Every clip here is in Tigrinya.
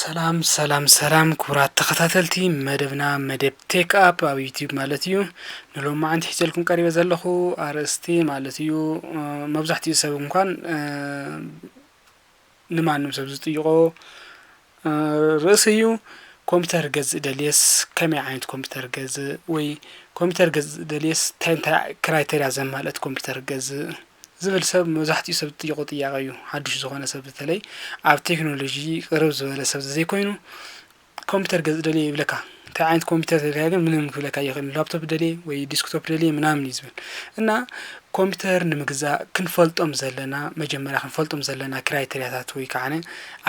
ሰላም ሰላም ሰላም ክቡራት ተኸታተልቲ መደብና፣ መደብ ቴክ ኣፕ ኣብ ዩቲዩብ ማለት እዩ። ንሎማዓንቲ ሒዘልኩም ቀሪበ ዘለኹ ኣርእስቲ ማለት እዩ፣ እ፣ መብዛሕትኡ ሰብ እንኳን፣ እ፣ ንማንም ሰብ ዝጥይቖ፣ እ፣ ርእሲ እዩ። ኮምፒውተር ገዝእ ደልየስ ከመይ ዓይነት ኮምፒውተር ገዝእ፣ ወይ ኮምፒውተር ገዝእ ደልየስ እንታይ እንታይ ክራይቴርያ ዘማልአት ኮምፒውተር ገዝእ ዝብል ሰብ መብዛሕትኡ ሰብ ዝጥይቖ ጥያቄ እዩ። ሓዱሽ ዝኾነ ሰብ፣ በተለይ ኣብ ቴክኖሎጂ ቅርብ ዝበለ ሰብ ዘይኮይኑ፣ ኮምፒውተር ገዝእ ደልየ ይብለካ። እንታይ ዓይነት ኮምፒውተር ተልካ ግን ምንም ክብለካ ይኽእል። ላፕቶፕ ደልየ ወይ ዲስክቶፕ ደልየ ምናምን እዩ ዝብል። እና ኮምፒውተር ንምግዛእ ክንፈልጦም ዘለና፣ መጀመርያ ክንፈልጦም ዘለና ክራይቴርያታት ወይ ከዓ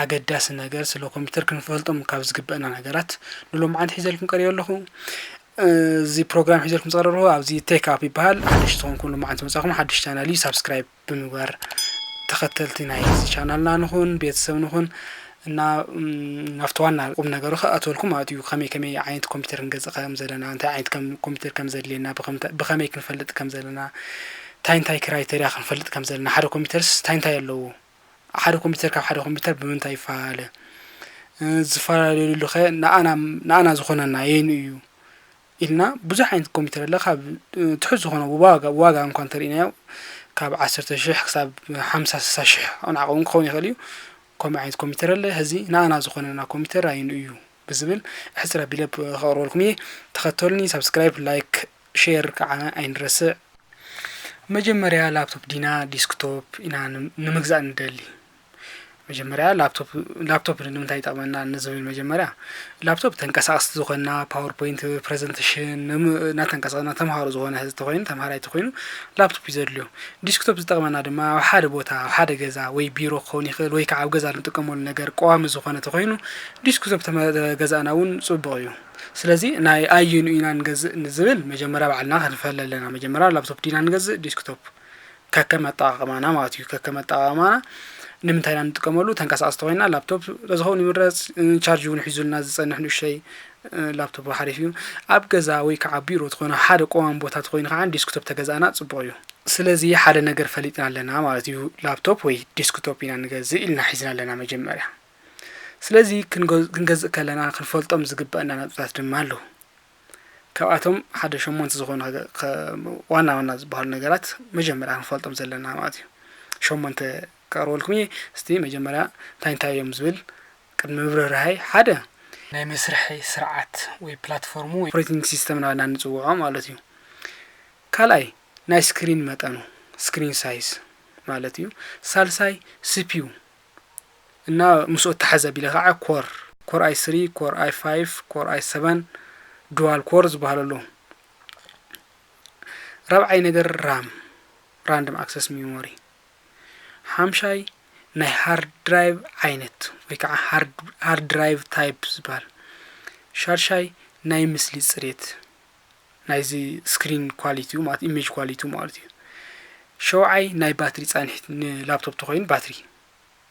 ኣገዳሲ ነገር ስለ ኮምፒውተር ክንፈልጦም ካብ ዝግበአና ነገራት ንሎማዓንቲ ሒዘልኩም ቀሪበ ኣለኹ። እዚ ፕሮግራም ሒዘልኩም ዝቐረብኩ ኣብዚ ቴክ ኣፕ ይበሃል። ሓድሽ ዝኾንኩም ሎማዓንቲ መጻኹም፣ ሓድሽ ቻናል እዩ፣ ሳብስክራይብ ብምግባር ተኸተልቲ ናይ እዚ ቻናልና ንኹን፣ ቤተሰብ ንኹን። እና፣ እም፣ ናብቲ ዋና ቁም ነገሩ ክኣትወልኩም ማለት እዩ። ከመይ ከመይ ዓይነት ኮምፒውተር ክንገዝእ ከም ዘለና፣ እንታይ ዓይነት ከም ኮምፒውተር ከም ዘድልየና፣ ብኸምታ-፣ ብኸመይ ክንፈልጥ ከም ዘለና፣ እንታይ እንታይ ክራይቴርያ ክንፈልጥ ከም ዘለና፣ ሓደ ኮምፒውተርስ እንታይ እንታይ ኣለዎ፣ ሓደ ኮምፒውተር ካብ ሓደ ኮምፒውተር ብምንታይ ይፈላለ፣ እ፣ ዝፈላለየሉ ኸ ንኣና፣ ንኣና ዝኾነና የን እዩ ኢልና ብዙሕ ዓይነት ኮምፒውተር ኣለ። ካብ፣ እ፣ ትሑት ዝኾነ ዋጋ፣ ዋጋ እንኳ እንተርኢናዮ ካብ ዓሰርተ ሽሕ ክሳብ ሓምሳ ስሳ ሽሕ ናዕቕ እውን ክኸውን ይኽእል እዩ። ከምኡ ዓይነት ኮምፒውተር ኣለ። ሕዚ ንኣና ዝኾነና ኮምፒውተር ኣየንኡ እዩ ብዝብል ሕጽር ኣቢለ ከቕርበልኩም እየ። ተኸተሉኒ፣ ሳብስክራይብ፣ ላይክ፣ ሼር ከዓ ኣይንረስዕ። መጀመርያ ላፕቶፕ ዲና ዲስክቶፕ ኢና ን-፣ ንምግዛእ ንደሊ? መጀመርያ ላፕቶፕ፣ ላፕቶፕ ንምንታይ ይጠቕመና ንዝብል፣ መጀመርያ ላፕቶፕ ተንቀሳቐስቲ ዝኾንና ፓወርፖይንት ፕሬዘንቴሽን ንም-፣ እናተንቀሳቐስና፣ ተምሃሮ ዝኾነ ህዝቢ ተኾይኑ፣ ተምሃራይ ተኾይኑ ላፕቶፕ እዩ ዘድልዮ። ዲስክቶፕ ዝጠቕመና ድማ ኣብ ሓደ ቦታ፣ ኣብ ሓደ ገዛ ወይ ቢሮ ክኸውን ይኽእል፣ ወይ ከዓ ኣብ ገዛ ንጥቀመሉ ነገር ቀዋሚ ዝኾነ ተኾይኑ ዲስክቶፕ ተመ-፣ ተገዛእና እውን ጽቡቕ እዩ። ስለዚ ናይ ኣየኑ ኢና ንገዝእ ንዝብል መጀመርያ ባዕልና ክንፈሊ ኣለና። መጀመርያ ላፕቶፕ ዲና ንገዝእ ዲስክቶፕ? ከከም ኣጠቓቕማና ማለት እዩ። ከከም ኣጠቓቕማና ንምንታይ ኢና ንጥቀመሉ? ተንቀሳቐስቲ ኮይና ላፕቶፕ ተዝኸውን ይምረጽ። እ፣ ቻርጅ እውን ሒዙልና ዝጸንሕ ንእሽተይ፣ እ፣ ላፕቶፕ ሓሪፍ እዩ። ኣብ ገዛ ወይ ከዓ ቢሮ ተኾይኑ፣ ሓደ ቀዋሚ ቦታ ተኾይኑ ከዓ ዲስክቶፕ ተገዛእና ጽቡቕ እዩ። ስለዚ ሓደ ነገር ፈሊጥና ኣለና ማለት እዩ። ላፕቶፕ ወይ ዲስክቶፕ ኢና ንገዝእ ኢልና ሒዝና ኣለና መጀመርያ። ስለዚ ክንገ-፣ ክንገዝእ ከለና ክንፈልጦም ዝግበአና ነጥብታት ድማ ኣለዉ። ካብኣቶም ሓደ ሸሞንተ ዝኾኑ ከ-፣ ከ-፣ ዋና ዋና ዝበሃሉ ነገራት መጀመርያ ክንፈልጦም ዘለና ማለት እዩ። ሸሞንተ ከቕርበልኩም እየ። እስቲ መጀመርያ እንታይ እንታይ እዮም ዝብል ቅድሚ ምብርህራሃይ፣ ሓደ ናይ መስርሒ ስርዓት ወይ ፕላትፎርሙ ወይ ኦፕሬቲንግ ሲስተም እናበልና ንጽውዖ ማለት እዩ። ካልኣይ ናይ ስክሪን መጠኑ፣ ስክሪን ሳይዝ ማለት እዩ። ሳልሳይ ሲፒዩ፣ እና ምስኡ እተሓዝ ኣቢለ ከዓ ኮር፣ ኮር ኣይ ስሪ፣ ኮር ኣይ ፋይቭ፣ ኮር ኣይ ሰቨን፣ ዱዋል ኮር ዝበሃሉ ኣለዉ። ራብዓይ ነገር ራም፣ ራንደም ኣክሰስ ሚሞሪ። ሓምሻይ ናይ ሃርድ ድራይቭ ዓይነት ወይ ከዓ ሃርድ፣ ሃርድ ድራይቭ ታይፕ ዝበሃል። ሻድሻይ ናይ ምስሊ ጽሬት፣ ናይዚ ስክሪን ኳሊቲኡ ማለት፣ ኢሜጅ ኳሊቲኡ ማለት እዩ። ሸውዓይ ናይ ባትሪ ጻንሒት፣ ንላፕቶፕ ተኾይኑ ባትሪ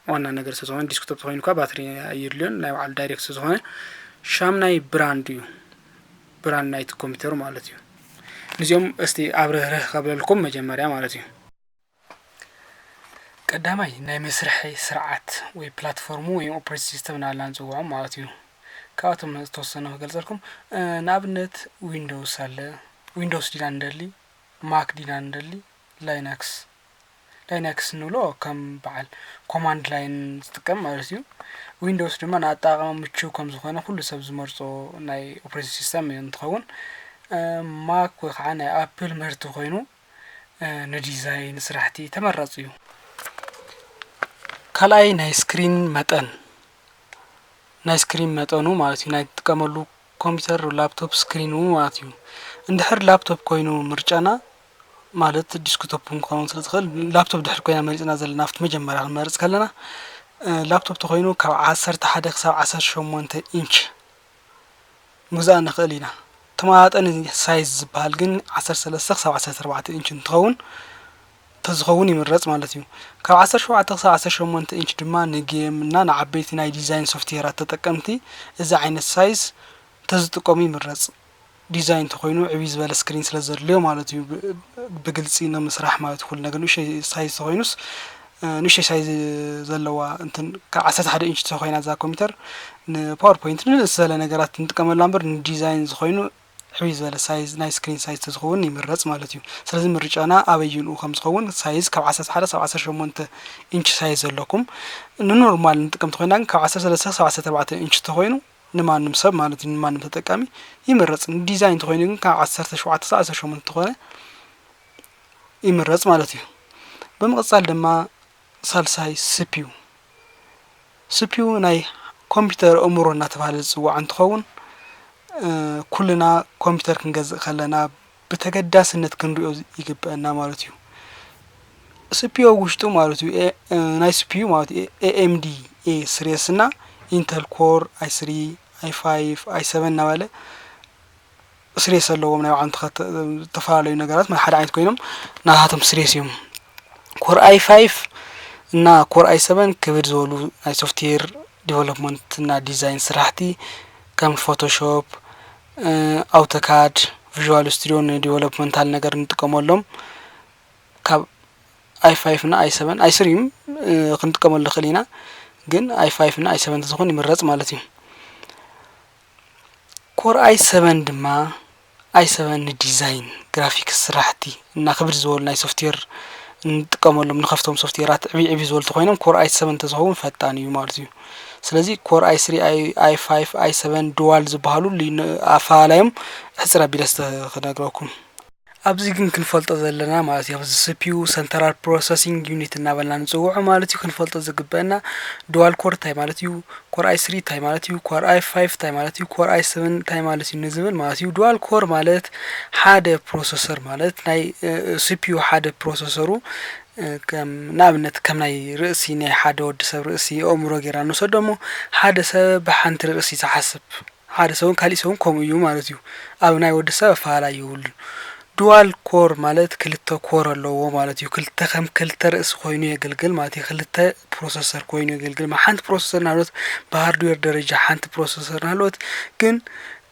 ዋና ነገር ስለ ዝኾነ፣ ዲስክቶፕ ተኾይኑ እኳ ባትሪ ኣየድልዮን፣ ናይ ባዕሉ ዳይሬክት ስለ ዝኾነ። ሻምናይ ብራንድ እዩ፣ ብራንድ ናይቲ ኮምፒውተር ማለት እዩ። ንዚኦም እስቲ ኣብርህርህ ከብለልኩም መጀመርያ ማለት እዩ። ቀዳማይ ናይ መስርሒ ስርዓት ወይ ፕላትፎርሙ ወይ ኦፕሬቲንግ ሲስተም እናበልና ንጽውዖም ማለት እዩ። ካብኣቶም ዝተወሰነ ክገልጸልኩም፣ እ፣ ንኣብነት ዊንዶውስ ኣለ። ዊንዶውስ ዲና ንደሊ፣ ማክ ዲና ንደሊ፣ ላይነክስ። ላይነክስ ንብሎ ከም በዓል ኮማንድ ላይን ዝጥቀም ማለት እዩ። ዊንዶውስ ድማ ንኣጠቓቕማ ምቹው ከም ዝኾነ ኩሉ ሰብ ዝመርጾ ናይ ኦፕሬቲንግ ሲስተም እዩ እንትኸውን፣ እ፣ ማክ ወይ ከዓ ናይ ኣፕል ምህርቲ ኮይኑ፣ እ፣ ንዲዛይን ስራሕቲ ተመራጺ እዩ። ካልኣይ ናይ ስክሪን መጠን፣ ናይ ስክሪን መጠኑ ማለት እዩ፣ ናይ ትጥቀመሉ ኮምፒውተር ላፕቶፕ ስክሪኑ ማለት እዩ። እንድሕር ላፕቶፕ ኮይኑ ምርጫና፣ ማለት ዲስክቶፕ እውን ክኸውን ስለ ዝኽእል፣ ላፕቶፕ ድሕር ኮይና መሪጽና ዘለና ኣብቲ መጀመርያ ክንመርጽ ከለና፣ እ፣ ላፕቶፕ ተኾይኑ ካብ ዓሰርተ ሓደ ክሳብ ዓሰርተ ሸሞንተ ኢንች ምግዛእ ንኽእል ኢና። ተመጣጣኒ ሳይዝ ዝበሃል ግን ዓሰርተ ሰለስተ ክሳብ ዓሰርተ ኣርባዕተ ኢንች እንትኸውን፣ ተዝኸውን ይምረጽ ማለት እዩ። ካብ ዓሰርተ ሸውዓተ ክሳብ ዓሰርተ ሸሞንተ ኢንች ድማ ንጌም እና ንዓበይቲ ናይ ዲዛይን ሶፍትዌራት ተጠቀምቲ እዚ ዓይነት ሳይዝ ተዝጥቀሙ ይምረጽ። ዲዛይን ተኾይኑ ዕብይ ዝበለ ስክሪን ስለ ዘድልዮ ማለት እዩ። ብ-፣ ብግልጺ ንምስራሕ ማለት ኩሉ ነገር ንእሽተይ ሳይዝ ተኾይኑስ ንእሽተይ ሳይዝ ዘለዋ እንትን ካብ ዓሰርተ ሓደ ኢንች ተኮይና እዛ ኮምፒውተር ንፓወርፖይንት ንንእስ ዝበለ ነገራት ንጥቀመላ እምበር ንዲዛይን ዝኾይኑ ዕብይ ዝበለ ሳይዝ ናይ ስክሪን ሳይዝ ተዝኸውን ይምረጽ ማለት እዩ። ስለዚ ምርጫና ኣበይ ይንኡ ከም ዝኸውን ሳይዝ ካብ ዓሰርተ ሓደ ሳብ ዓሰርተ ሸሞንተ ኢንች ሳይዝ ዘለኩም ንኖርማል ንጥቀም ተኮይና ግን ካብ ዓሰርተ ሰለስተ ሳብ ዓሰርተ ኣርባዕተ ኢንች ተኮይኑ ንማንም ሰብ ማለት እዩ ንማንም ተጠቃሚ ይምረጽ። ንዲዛይን ተኮይኑ ግን ካብ ዓሰርተ ሸውዓተ ሳብ ዓሰርተ ሸሞንተ ተኮነ ይምረጽ ማለት እዩ። ብምቕጻል ድማ ሳልሳይ ስፒዩ ስፒዩ ናይ ኮምፒውተር ኣእምሮ እናተባህለ ዝፅዋዕ እንትኸውን ኩልና ኮምፒውተር ክንገዝእ ከለና ብተገዳስነት ክንሪኦ ይግበአና ማለት እዩ። ስፒዩ ኣብ ውሽጡ ማለት እዩ ናይ ስፒዩ ማለት እዩ ኤኤምዲ ኤ ስሪየስ እና ኢንተል ኮር ኣይ ስሪ ኣይ ፋይቭ ኣይ ሰቨን እናባለ ስሬስ ኣለዎም ናይ ባዕሎም ተኸተ- ዝተፈላለዩ ነገራት ሓደ ዓይነት ኮይኖም ናታቶም ስሬስ እዮም። ኮር ኣይ ፋይቭ እና ኮር ኣይ ሰቨን ክብድ ዝበሉ ናይ ሶፍትዌር ዲቨሎፕመንት እና ዲዛይን ስራሕቲ ከም ፎቶሾፕ፣ ኣውቶካድ፣ ቪዥዋል ስቱዲዮ ንዲቨሎፕመንታል ነገር ንጥቀመሎም ካብ ኣይ ፋይቭ እና ኣይ ሰቨን ኣይ ስሪ ክንጥቀመሉ ንኽእል ኢና። ግን ኣይ ፋይቭ እና ኣይ ሰቨን ተዝኾን ይምረፅ ማለት እዩ። ኮር ኣይ ሰቨን ድማ ኣይ ሰቨን ንዲዛይን ግራፊክስ ስራሕቲ እና ክብድ ዝበሉ ናይ ሶፍትዌር እንጥቀመሎም ንከፍቶም ሶፍትዌራት ዕብይ ዕብይ ዝበሉ ተኮይኖም ኮር ኣይ ሰቨን ተዝኸውን ፈጣን እዩ ማለት እዩ። ስለዚ ኮር ኣይ ስሪ ኣይ ፋይቭ ኣይ ሰቨን ድዋል ዝበሃሉ ኣፈላላዮም ሕፅር ኣቢለ ክነግረኩም። ኣብዚ ግን ክንፈልጦ ዘለና ማለት እዩ ኣብዚ ስፒዩ ሰንተራል ፕሮሰሲንግ ዩኒት እናበልና ንፅውዖ ማለት እዩ ክንፈልጦ ዝግበአና ድዋል ኮር እንታይ ማለት እዩ ኮር ኣይ ስሪ እንታይ ማለት እዩ ኮር ኣይ ፋይቭ እንታይ ማለት እዩ ኮር ኣይ ሰቨን እንታይ ማለት እዩ ንዝብል ማለት እዩ ድዋል ኮር ማለት ሓደ ፕሮሰሰር ማለት ናይ ስፒዩ ሓደ ፕሮሰሰሩ ከም ንኣብነት ከም ናይ ርእሲ ናይ ሓደ ወዲ ሰብ ርእሲ ኣእምሮ ጌርና ንወሰዶ እሞ ሓደ ሰብ ብሓንቲ ርእሲ ዝሓስብ ሓደ ሰብን ካሊእ ሰብን ከምኡ እዩ ማለት እዩ። ኣብ ናይ ወዲ ሰብ ኣፈላላይ የብሉን። ድዋል ኮር ማለት ክልተ ኮር ኣለዎ ማለት እዩ። ክልተ ከም ክልተ ርእሲ ኮይኑ የገልግል ማለት እዩ። ክልተ ፕሮሰሰር ኮይኑ የገልግል። ሓንቲ ፕሮሰሰር ናብነት ብሃርድዌር ደረጃ ሓንቲ ፕሮሰሰር ናለት ግን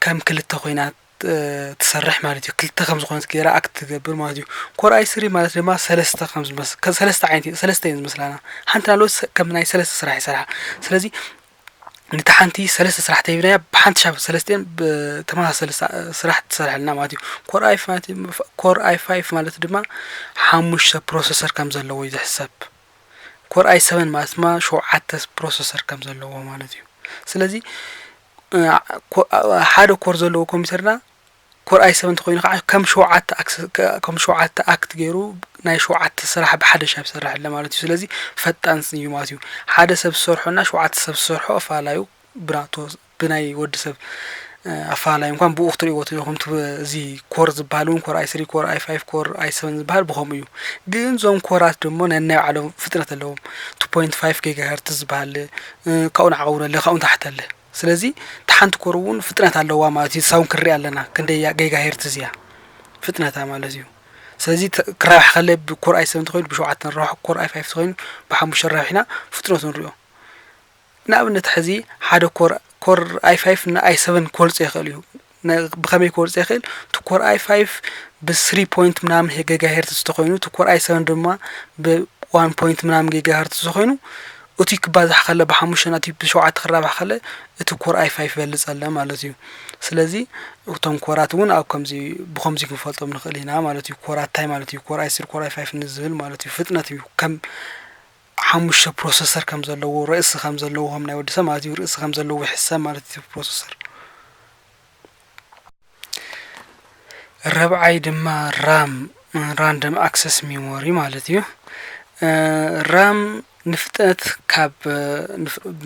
ከም ክልተ ኮይና ትሰርሕ ማለት እዩ። ክልተ ከም ዝኾነት ገይራ ኣክት ትገብር ማለት እዩ። ኮር ኣይ ስሪ ማለት ድማ ሰለስተ ከም ዝመስ- ከ- ሰለስተ ዓይነት ሰለስተ እየን ዝመስላና። ሓንቲ ናለት ከም ናይ ሰለስተ ስራሕ ይሰርሓ። ስለዚ ነቲ ሓንቲ ሰለስተ ስራሕ ተሂብናያ ብሓንቲ ሻብ ሰለስቲኤን ብተመሳሰሊ ስራሕ ትሰርሐልና ማለት እዩ። ኮር ኣይ ፋይቭ ኮር ኣይ ፋይቭ ማለት ድማ ሓሙሽተ ፕሮሰሰር ከም ዘለዎ እዩ ዝሕሰብ። ኮር ኣይ ሰቨን ማለት ድማ ሸውዓተ ፕሮሰሰር ከም ዘለዎ ማለት እዩ። ስለዚ ሓደ ኮር ዘለዎ ኮምፒውተርና ኮር ኣይ ሰቨን ተኮይኑ ከዓ ከም ሸውዓተ ኣክስ ከም ሸውዓተ ኣክት ገይሩ ናይ ሸውዓተ ስራሕ ብሓደ ሻብ ይሰርሕ ኣለ ማለት እዩ። ስለዚ ፈጣን እዩ ማለት እዩ። ሓደ ሰብ ዝሰርሖና ሸውዓተ ሰብ ዝሰርሖ ኣፋላዩ ብናቶ ብናይ ወዲ ሰብ ኣፋላይ እንኳን ብኡ ክትሪእዎ ትኹም እዚ ኮር ዝበሃል እውን ኮር ኣይ ስሪ ኮር ኣይ ፋይቭ ኮር ኣይ ሰቨን ዝበሃል ብኸምኡ እዩ። ግን እዞም ኮራት ደሞ ነናይ ባዕሎም ፍጥነት ኣለዎም። ቱ ፖይንት ፋይቭ ጌጋ ሄርትዝ ዝበሃል ካብኡ ንዓቐቡ ኣለ ካብኡ ንታሕቲ ኣለ። ስለዚ እታ ሓንቲ ኮር እውን ፍጥነት ኣለዋ ማለት እዩ። ሳውን ክንሪኣ ኣለና ክንደይ እያ ጌጋ ሄርትዝ እያ ፍጥነታ ማለት እዩ። ስለዚ ክራባሕ ከለ ብኮር ኣይ ሰቨን ተኮይኑ ብሸውዓተ ንራባሕ ኮር ኣይ ፋይቭ ተኮይኑ ብሓሙሽተ ራብሒና ፍጥነቱ ንሪኦ። ንኣብነት ሕዚ ሓደ ኮር ኮር ኣይ ፋይቭ ን ኣይ ሰቨን ክወልፆ ይኽእል እዩ። ብኸመይ ክወልፆ ይኽእል? እቲ ኮር ኣይ ፋይቭ ብስሪ ፖይንት ምናምን ጌጋ ሄርትስ ተኮይኑ እቲ ኮር ኣይ ሰቨን ድማ ብዋን ፖይንት ምናምን ጌጋ ሄርትስ ተኮይኑ እቲ ክባዛሕ ከለ ብሓሙሽተ ናቲ ብሸውዓተ ክራባሕ ከለ እቲ ኮር ኣይ ፋይቭ ይበልፅ ኣለ ማለት እዩ። ስለዚ እቶም ኮራት እውን ኣብ ከምዚ ብከምዚ ክንፈልጦም ንኽእል ኢና ማለት እዩ። ኮራት እንታይ ማለት እዩ? ኮር ኣይ ስሪ ኮር ኣይ ፋይቭ ንዝብል ማለት እዩ። ፍጥነት እዩ ከም ሓሙሽተ ፕሮሰሰር ከም ዘለዎ ርእሲ ከም ዘለዎ ከም ናይ ወዲ ሰብ ማለት እዩ ርእሲ ከም ዘለዎ ይሕሰብ ማለት እዩ ፕሮሰሰር። ረብዓይ ድማ ራም ራንደም ኣክሰስ ሚሞሪ ማለት እዩ። ራም ንፍጥነት ካብ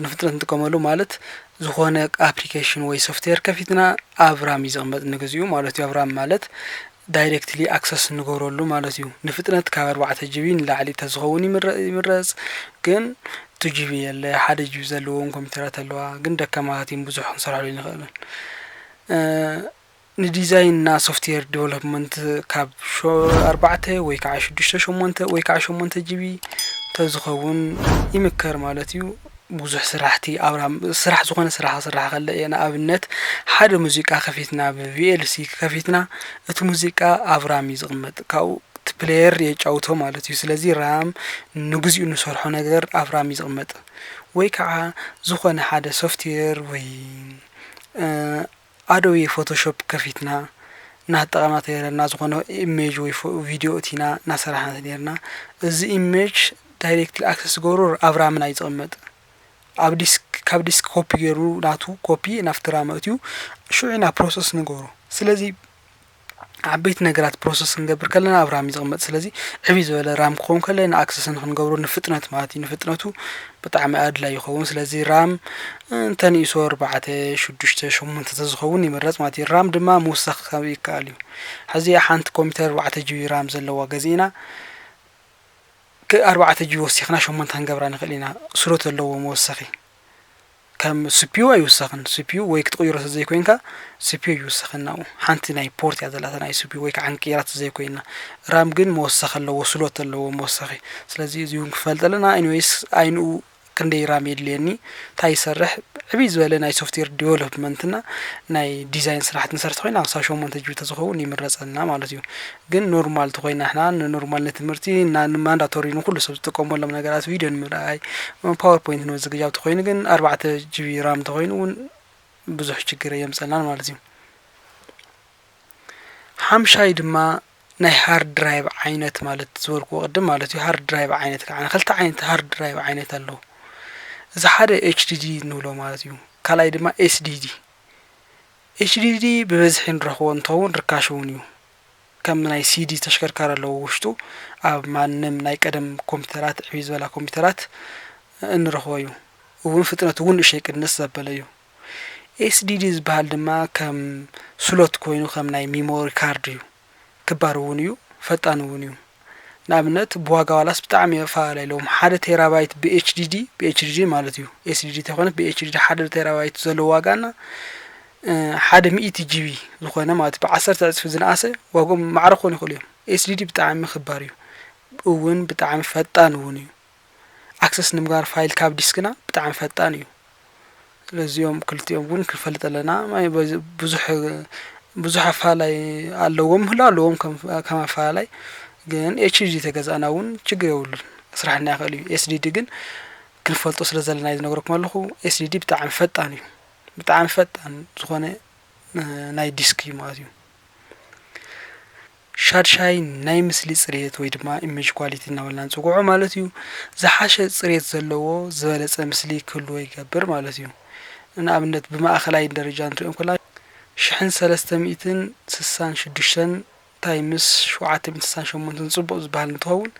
ንፍጥነት ንጥቀመሉ ማለት ዝኾነ ኣፕሊኬሽን ወይ ሶፍትዌር ከፊትና ኣብ ራም እዩ ዝቕመጥ ንግዚኡ ማለት እዩ ኣብ ራም ማለት ዳይሬክትሊ ኣክሰስ ንገብረሉ ማለት እዩ። ንፍጥነት ካብ ኣርባዕተ ጂቢ ንላዕሊ ተዝኸውን ይምረፅ፣ ግን ቱ ጂቢ የለ ሓደ ጂቢ ዘለዎም ኮምፒውተራት ኣለዋ፣ ግን ደካማታት እዮም ብዙሕ ክንሰርሐሉ ይንኽእልን። ንዲዛይን እና ሶፍትዌር ዲቨሎፕመንት ካብ ኣርባዕተ ወይ ከዓ ሽዱሽተ ሸሞንተ ወይ ከዓ ሸሞንተ ጂቢ ተዝኸውን ይምከር ማለት እዩ። ብዙሕ ስራሕቲ ኣብራም ስራሕ ዝኾነ ስራሕ ክስራሕ ከለ እየ ንኣብነት ሓደ ሙዚቃ ከፊትና ብ ቪኤልሲ ከፊትና እቲ ሙዚቃ ኣብ ራም እዩ ዝቕመጥ ካብኡ እቲ ፕሌየር የጫውቶ ማለት እዩ። ስለዚ ራም ንግዚኡ ንሰርሖ ነገር ኣብ ራም እዩ ዝቕመጥ። ወይ ከዓ ዝኾነ ሓደ ሶፍትዌር ወይ ኣዶቤ ፎቶሾፕ ከፊትና እናተጠቐምና ተነይርና፣ ዝኾነ ኢሜጅ ወይ ቪዲዮ እቲና እናሰራሕና ተነይርና፣ እዚ ኢሜጅ ዳይሬክትሊ ኣክሰስ ዝገብሮ ኣብ ራምና እዩ ዝቕመጥ። ኣብ ዲስክ ካብ ዲስክ ኮፒ ገይሩ ናቱ ኮፒ ናብቲ ራም ኣእትዩ ሽዑ ኢና ፕሮሰስ ንገብሮ። ስለዚ ዓበይቲ ነገራት ፕሮሰስ ክንገብር ከለና ኣብ ራም እዩ ዝቕመጥ። ስለዚ ዕብይ ዝበለ ራም ክኸውን ከለ ንኣክሰስ ንክንገብሮ ንፍጥነት ማለት እዩ። ንፍጥነቱ ብጣዕሚ ኣድላይ ይኸውን። ስለዚ ራም እንተንእሱ ኣርባዕተ፣ ሽዱሽተ፣ ሸሞንተ ተዝኸውን ይምረጽ ማለት እዩ። ራም ድማ ምውሳኽ ካብ ይከኣል እዩ። ሕዚ ሓንቲ ኮምፒውተር ኣርባዕተ ጂቢ ራም ዘለዋ ገዚእና ክ-፣ ኣርባዕተ ጂቢ ወሲኽና ሸሞንተ ክንገብራ ንኽእል ኢና። ስሎት ኣለዎ መወሰኺ። ከም ሲፒዩ ኣይውሰኽን። ሲፒዩ ወይ ክትቕይሮ ተዘይኮይንካ ሲፒዩ ይውሰኸና። ሓንቲ ናይ ፖርት እያ ዘላታ ናይ ሲፒዩ ወይ ከዓ ክንቅይራ ተዘይኮይና። ራም ግን መወሰኺ ኣለዎ፣ ስሎት ኣለዎ መወሰኺ። ስለዚ እዚ እውን ክፈልጥ ኣለና። ኤኒዌይስ ኣይንኡ ክንደይ ራም የድልየኒ፣ እንታይ ይሰርሕ፣ ዕብይ ዝበለ ናይ ሶፍትዌር ዲቨሎፕመንትና ናይ ዲዛይን ስራሕቲ ንሰርሕ ተኾይና ክሳብ ሸሞንተ ጂቢ ተዝኸውን ይምረጸልና ማለት እዩ። ግን ኖርማል ተኾይና ንሕና ንኖርማል ንትምህርቲ እና ንማንዳቶሪ ንኩሉ ሰብ ዝጥቀመሎም ነገራት ቪድዮ ንምርኣይ ፓወርፖይንት ንምዝግጃው ተኾይኑ ግን ኣርባዕተ ጂቢ ራም ተኾይኑ እውን ብዙሕ ችግር የምጸልናን ማለት እዩ። ሓምሻይ ድማ ናይ ሃርድ ድራይቭ ዓይነት ማለት ዝበልክዎ ቅድም ማለት እዩ። ሃርድ ድራይቭ ዓይነት ከዓ ክልተ ዓይነት ሃርድ ድራይቭ ዓይነት ኣለዉ። እዚ ሓደ ኤችዲዲ ንብሎ ማለት እዩ። ካልኣይ ድማ ኤስዲዲ። ኤችዲዲ ብበዝሒ ንረኽቦ እንትኸውን ርካሽ እውን እዩ። ከም ናይ ሲዲ ተሽከርካሪ ኣለዎ ውሽጡ ኣብ ማንም ናይ ቀደም ኮምፒውተራት ዕብይ ዝበላ ኮምፒውተራት እንረኽቦ እዩ። እውን ፍጥነቱ እውን ንእሸይ ቅንስ ዘበለ እዩ። ኤስዲዲ ዝበሃል ድማ ከም ስሎት ኮይኑ ከም ናይ ሚሞሪ ካርድ እዩ። ክባር እውን እዩ፣ ፈጣን እውን እዩ። ንኣብነት ብዋጋ ዋላስ ብጣዕሚ ኣፈላለይ ኣለዎም። ሓደ ቴራባይት ብኤችዲዲ፣ ብኤችዲዲ ማለት እዩ፣ ኤስዲዲ ተይኮነት ብኤችዲዲ ሓደ ቴራባይት ዘለዎ ዋጋና ሓደ ሚእቲ ጂቢ ዝኾነ ማለት ብዓሰርተ ዕፅፊ ዝነኣሰ ዋግኦም ማዕረ ክኾኑ ይኽእሉ እዮም። ኤስዲዲ ብጣዕሚ ክባር እዩ፣ እውን ብጣዕሚ ፈጣን እውን እዩ። ኣክሰስ ንምግባር ፋይል ካብ ዲስክና ብጣዕሚ ፈጣን እዩ። ስለዚኦም ክልቲኦም እውን ክንፈልጥ ኣለና። ብዙሕ ብዙሕ ኣፈላላይ ኣለዎም፣ ህሉ ኣለዎም ከም ኣፈላላይ። ግን ኤችዲዲ ተገዛእና እውን ችግር የብሉን፣ ክስራሕና ይኽእል እዩ። ኤስዲዲ ግን ክንፈልጦ ስለ ዘለና ዝነግረኩም ኣለኹ። ኤስዲዲ ብጣዕሚ ፈጣን እዩ፣ ብጣዕሚ ፈጣን ዝኾነ ናይ ዲስክ እዩ ማለት እዩ። ሻድሻይ ናይ ምስሊ ፅሬት ወይ ድማ ኢሜጅ ኳሊቲ እናበልና ንፅውዖ ማለት እዩ። ዝሓሸ ፅሬት ዘለዎ ዝበለፀ ምስሊ ክህልዎ ይገብር ማለት እዩ። ንኣብነት ብማእኸላይ ደረጃ ንሪኦ እንኮላ ሽሕን ሰለስተ ሚእትን ስሳን ሽዱሽተን ታይምስ ሸውዓተ ሚእትን ስሳን ሸሞንተን ፅቡቕ ዝበሃል እንትኸውን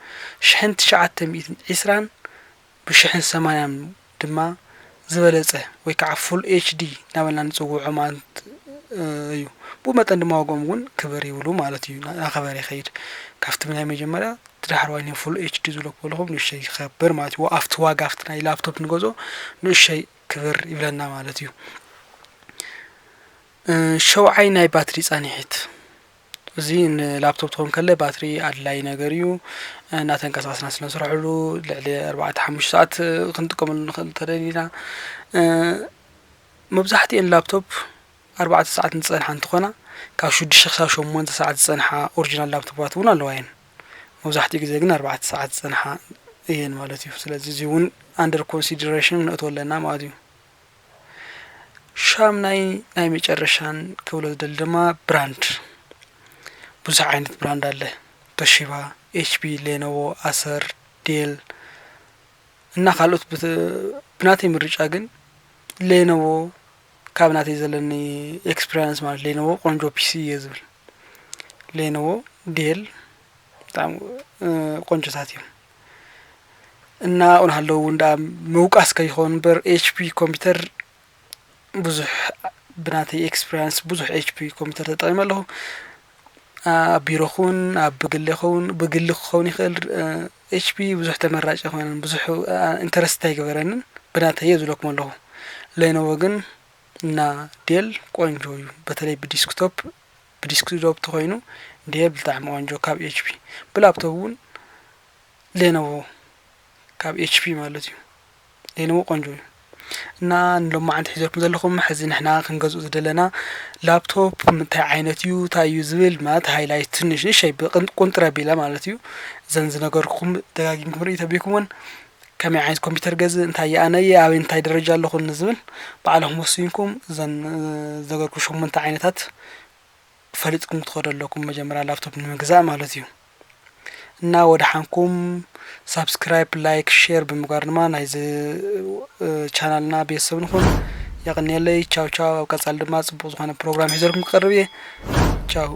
ሽሕን ትሽዓተ ሚእትን ዒስራን ብሽሕን ሰማንያን ድማ ዝበለፀ ወይ ከዓ ፉል ኤችዲ እናበልና ንፅውዖ ማለት እዩ። ብኡ መጠን ድማ ዋግኦም እውን ክብር ይብሉ ማለት እዩ። እናኸበረ ይኸይድ። ካብቲ ናይ መጀመርያ እቲ ዳሕረዋይ ናይ ፉል ኤችዲ ዝብለኩ ዘለኹም ንእሽተይ ይኸብር ማለት እዩ። ኣብቲ ዋጋ ኣብቲ ናይ ላፕቶፕ ንገዝኦ ንእሽተይ ክብር ይብለና ማለት እዩ። ሸውዓይ ናይ ባትሪ ፃንሒት። እዚ ንላፕቶፕ ትኸውን ከለ ባትሪ ኣድላይ ነገር እዩ። እናተንቀሳቀስና ስለ ንሰርሐሉ ልዕሊ ኣርባዕተ ሓሙሽተ ሰዓት ክንጥቀመሉ ንኽእል እንተደሊና። መብዛሕትኤን ላፕቶፕ ኣርባዕተ ሰዓት ዝፀንሓ እንትኾና ካብ ሽዱሽተ ክሳብ ሸሞንተ ሰዓት ዝፀንሓ ኦሪጂናል ላፕቶፓት እውን ኣለዋ እየን። መብዛሕትኡ ግዜ ግን ኣርባዕተ ሰዓት ዝፀንሓ እየን ማለት እዩ። ስለዚ እዚ እውን ኣንደር ኮንሲደሬሽን ነእትዎ ኣለና ማለት እዩ። ሻምናይ ናይ መጨረሻን ክብሎ ዝደሊ ድማ ብራንድ። ብዙሕ ዓይነት ብራንድ ኣለ። ቶሺባ፣ ኤችፒ፣ ሌኖቮ፣ ኣሰር፣ ዴል እና ካልኦት ብናተይ ምርጫ ግን ሌኖቮ ካብ ናተይ ዘለኒ ኤክስፒሪንስ ማለት ሌኖቮ ቆንጆ ፒሲ እየ ዝብል። ሌኖቮ፣ ዴል ብጣዕሚ ቆንጆታት እዮም። እና ኣብኡ እናሃለዉ እውን ደኣ ምውቃስ ከይኸውን እምበር ኤችፒ ኮምፒውተር ብዙሕ ብናተይ ኤክስፒሪንስ ብዙሕ ኤችፒ ኮምፒውተር ተጠቒመ ኣለኹ። ኣብ ቢሮ ክውን ኣብ ብግሌ ክኸውን ብግሊ ክኸውን ይኽእል። ኤችፒ ብዙሕ ተመራጭ ኣይኮነን፣ ብዙሕ ኢንተረስት ኣይገበረንን ብናተይ እየ ዝብለኩም ኣለኹ። ሌኖቮ ግን እና ዴል ቆንጆ እዩ፣ በተለይ ብዲስክቶፕ ብዲስክቶፕ ተኾይኑ ዴል ብጣዕሚ ቆንጆ ካብ ኤችፒ። ብላፕቶፕ እውን ሌኖቮ ካብ ኤችፒ ማለት እዩ። ሌኖቮ ቆንጆ እዩ። እና ንሎማዓንቲ ሒዘልኩም ዘለኹም ሕዚ ንሕና ክንገዝኡ ዝደለና ላፕቶፕ እንታይ ዓይነት እዩ እንታይ እዩ ዝብል ማለት ሃይላይት ትንሽ ንእሽተይ ብቕን- ቁንጥር ኣቢለ ማለት እዩ። እዘን ዝነገርኩም ደጋጊምኩም ርእዩ ተቢኩም እውን ከመይ ዓይነት ኮምፒውተር ገዝእ እንታይ እየ ኣነ እየ ኣበይ እንታይ ደረጃ ኣለኹ ንዝብል ባዕልኹም ወሲንኩም እዘን ዝነገርኩም ሸሞንተ ዓይነታት ፈሊጥኩም ክትኸዱ ኣለኩም መጀመርያ ላፕቶፕ ንምግዛእ ማለት እዩ። እና ወደሓንኩም ሳብስክራይብ ላይክ ሼር ብምግባር ድማ ናይዚ ቻናልና ቤተሰብ ንኹን። የቐንየለይ። ቻው ቻው። ኣብ ቀፃሊ ድማ ፅቡቕ ዝኾነ ፕሮግራም ሒዘልኩም ክቐርብ እየ። ቻው።